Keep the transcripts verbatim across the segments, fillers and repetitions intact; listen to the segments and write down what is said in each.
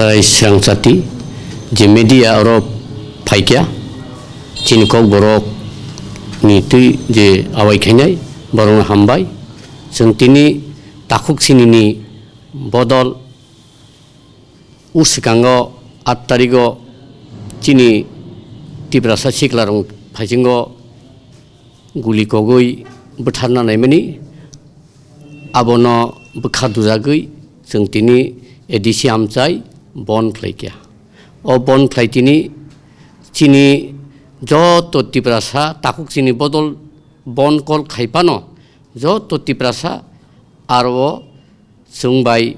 Ai srangchati je media oro phaikya, chini kokborok ni twi je awai khainai, borokno hambai. Chwng tini takhuk sinini bodol o swkango aat tarigo chini Tiprasa siklarok phaisingo guli kogwi bwtharna naimani, abono bwkha dujagwi chwng tini A D C amchai bon khlaikha. O bon khlai tini chini joto Tiprasa takhuk chini bodol bon kol khai phano joto Tiprasa aro o chwng bai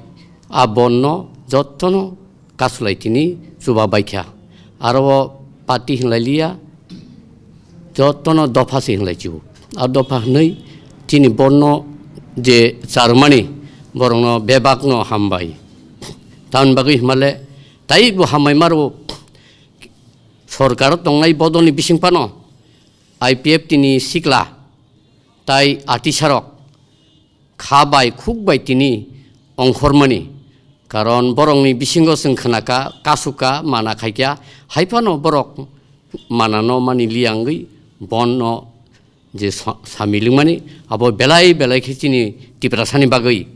a bonno jotono kasulai tini chuba baikha. Aro o party hinlai liya, jotono dopha se hinlai chibo. A dopha hinwi chini bonno je charwmani borokno bebakno hambai. Tamoni bagwi himale taibo hambai maro sorkaro tongnai bodolni bising phano I P F T ni sikla tai atisarok kha bai khuk bai tini ongkhormani. Karon borokni bisingo chwng khnakha, kasukkha, mana khaikha, hai phano borok manano mani liyangwi bonno je sa-, samilwngmani, abo belai belai khe chini Tiprasani bagwi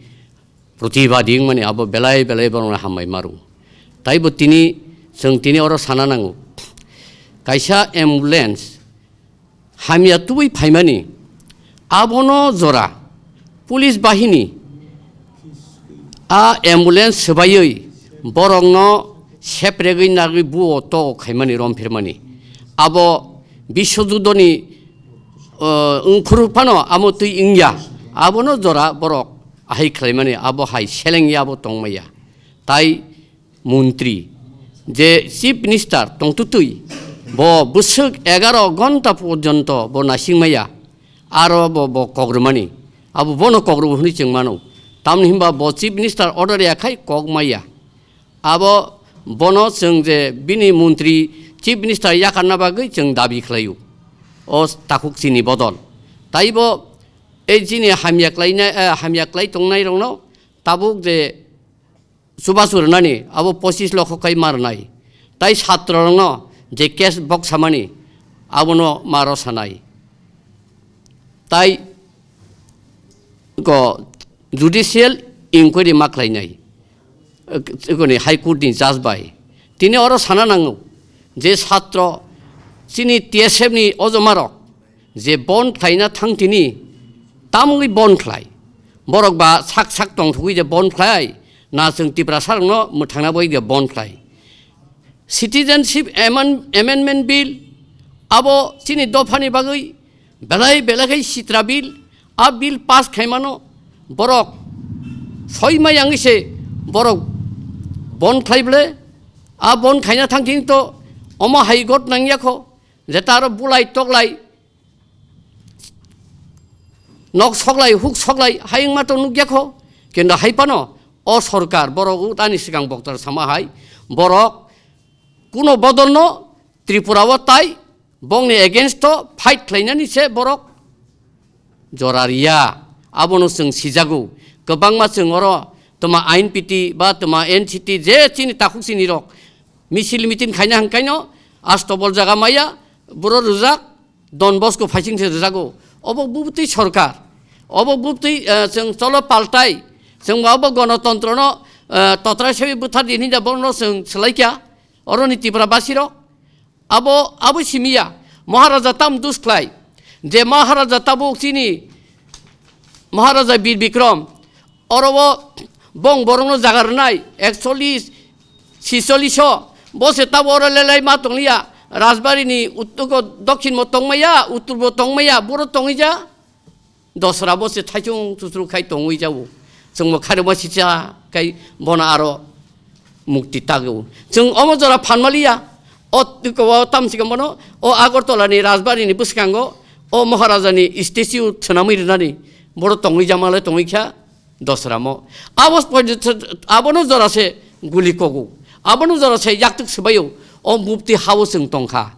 protibadi wngmani, abo belai belai borokno hambai maru. Taibo tini, chwng tini oro sana nango, kaisa ambulance hamya tubui phaimani, abono jora police bahini a ambulance swbaiwi borokno sepregwi nagwi buo to khaimani, romphirmani. Abo biswojudoni, o, wngkhuru phano amo twi wngya, abono jora borok ahai khlaimani, abo hai selengya, abo tongmaya. Tai montri, je chief minister tongtutwi, bo bwswk egaro gonta porjonto bo nasingmaya, aro bo, bo kogrumani, abo bono kogrubo hwnwi chwng mano. Tamni hwnba bo chief minister order ya khai kok maya. Abo bono chwng je bini montri chief minister yakarna bagwi chwng dabi khlaio. O takhuk chini bodol. Taibo ei chini hamya klainai, eh, hamya klai tongnairokno tabuk je chubachu rwnani, abo pochis lokho kai ma rwnai. Tai satrorokno je case boksamani, abono ma rw sanai. Tai ko judicial inquiry ma khlainai, eh, koni High Court ni judge bai. Tini oro sana nango je satro chini T S F ni ojomarok je bon khlaina thang tini, tamungwi bon khlai? Borok ba sak sak tongthogwi je bon khlai, na chwng Tiprasarokno mwthangna bagwi je bon khlai? Citizenship Amend-, Amendment Bill, abo chini dophani bagwi belai belai khai sitra bill, a bill pass khaimano borok soi mai wngwi se borok bon khlai ble, a bon khaina thang tini to omo hai got nangya kho, jeta aro bulai toklai, nok soklai, huk soklai, hai wngma to nukya kho. Kintu hai phano o sorkar, borok ani swkang boktor sama hai, borok kuno bodolno Tripura o tai bongni against o fight khlainani se borok jora riya. Abono chwng sijago. Kwbangma chwng oro toma I N P T ba toma N C T je chini takhuk chini rok misil meeting khaina hwnkhaino astobol jaga maya, buro rwjak, Don Bosco phaising se rwjago. Obo bubutwi sorkar. Obo bubutwi, eh, chwng cholo paltai. Chwng ba obo gonotontro no, eh, totrai sewi bwthar di hinja bono chwng swlaikya. Oroni Tripura basirok. Abo, abo simiya. Maharaja tam dus khlai. Je Maharaja tabuk chini Maharaja Bir Bikrom, oro o bong borokno jaga rwnai, ekchollis, sicholiso, bo se tabo oro lelai ma tongliya, Rajbari ni uttugo dokhin bo tongmaya, uttur bo tongmaya, boro tongwija, dosra bo se thaichung chuchru khai tongwi jao, chwngbo kharima sicha khai bono aro mukti tago. Chwng omo jora phan maliya, o, o tamsika bono, o Agartala ni Rajbari ni bwskango, o Maharaja ni statue swnamwi rwnani, boro tongwi jamale tongwi kha dosramo. Abo poj-, abono jora se guli kogo, abono jora se yaktuk swbaio, o mukti hao chwng tongkha.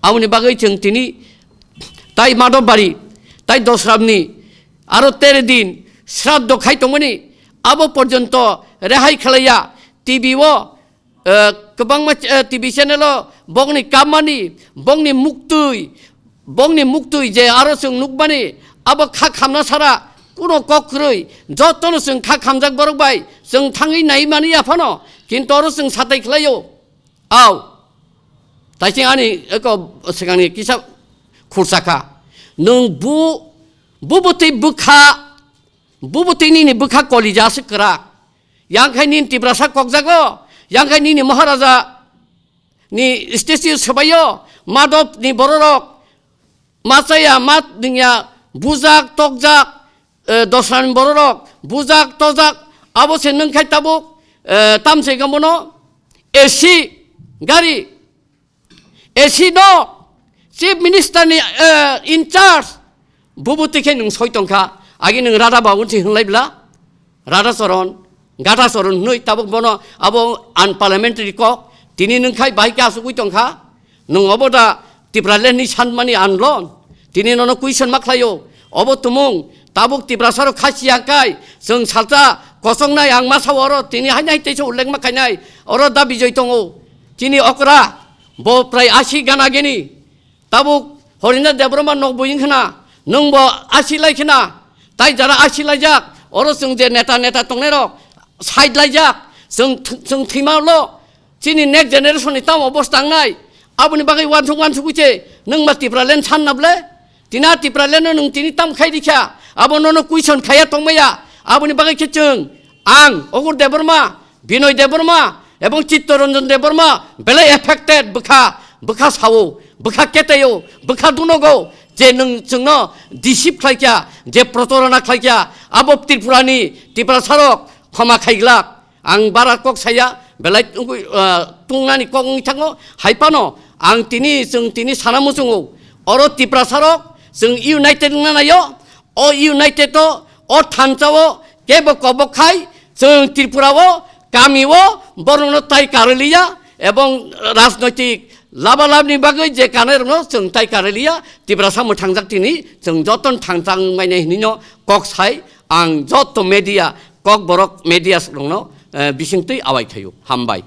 Aboni bagwi chwng tini tai Madhobari, tai Dosramni, aro tere din sraddho khai tongmani, abo porjonto rehai khlaiya, T V o eh, kwbangma, eh, T V channel o bokni kammani, bokni muktwi, bokni muktwi je aro chwng nukmani, abo kha khamna sara kuno kok kwrwi, jotono chwng kha khamjak borok bai chwng thangwi nai mani ya phano, kintu oro chwng satai khlaio. Au, taising ani eko swkangni kisa khursa kha. Nwng bu, bu bwtwi bwkha, bu bwtwi nini bwkha kolija se kwrak. Yang khai nini Tiprasa kokjago, yang khai nini Maharaja ni statue swbaio, Madhop ni bororok, ma chaya, ma dingya, bujak, tokjak, eh, dosrani bororok, bujak, tojak, abo se nwng khai tabuk, eh, tamse gamo no A C gari, A C no, Chief Minister ni, eh, in charge, bubu tikhe nwng soi tongkha, agi nwng Radha Babu si hwnlai bla, Radha Charan, Gadha Charan hwnwi tabuk bono abo unparliamentary kok, tini nwng khai bahai khe asugwi tongkha, nwng obo da Tipraland ni sanmani anlon, tini nono question ma khlaio, obo tumung, tabuk Tiprasa rok khasiya kai, chwng salsa kosongnai ang masa oro tini hainai teisa ullek ma khainai, oro da Bijoy tongo, chini okra, bo prai asi gana gini, tabuk Horina Debbarma nok buing khna, nwng bo asi lai khna, tai jara asi laijak, oro chwng je neta neta tongnai rok side laijak, chwng th-, chwng thwima ulo, chini next generation ni tamo obostha wngnai, aboni bagwi wansuk wansuk uche, nwng ma Tipraland san na ble? Tina Tipraland no nwng tini tam khai rikha, abo nono question khaya tongmaya, aboni bagwi khe chwng, ang, Ogur Debbarma, Binoy Debbarma ebong Chittaranjan Debbarma belai affected bwkha, bwkha sao, bwkha ketaio, bwkha dunogo, je nwng chwngno deceive khlaikha, je protarona khlaikha, abo Tripurani Tiprasarok khoma khaiglak. Ang bara kok saya, belai tungwi, ah, tungnani kok wngwi thango, hai phano ang tini, chwng tini sana muchungo, oro Tiprasarok chwng united wngna naio, o united o, o thansa o kebo kobok khai, chwng Tripura o, kami o, borokno tai karwi liya, ebong rajnoitik laba labni bagwi je kanai rokno chwng tai karwi liya, Tiprasa mwthangjak tini, chwng jotono thansa wngmani hinwi no kok sai, ang joto media, kok borok media rokno, eh, bisingtwi awai khaio. Hambai.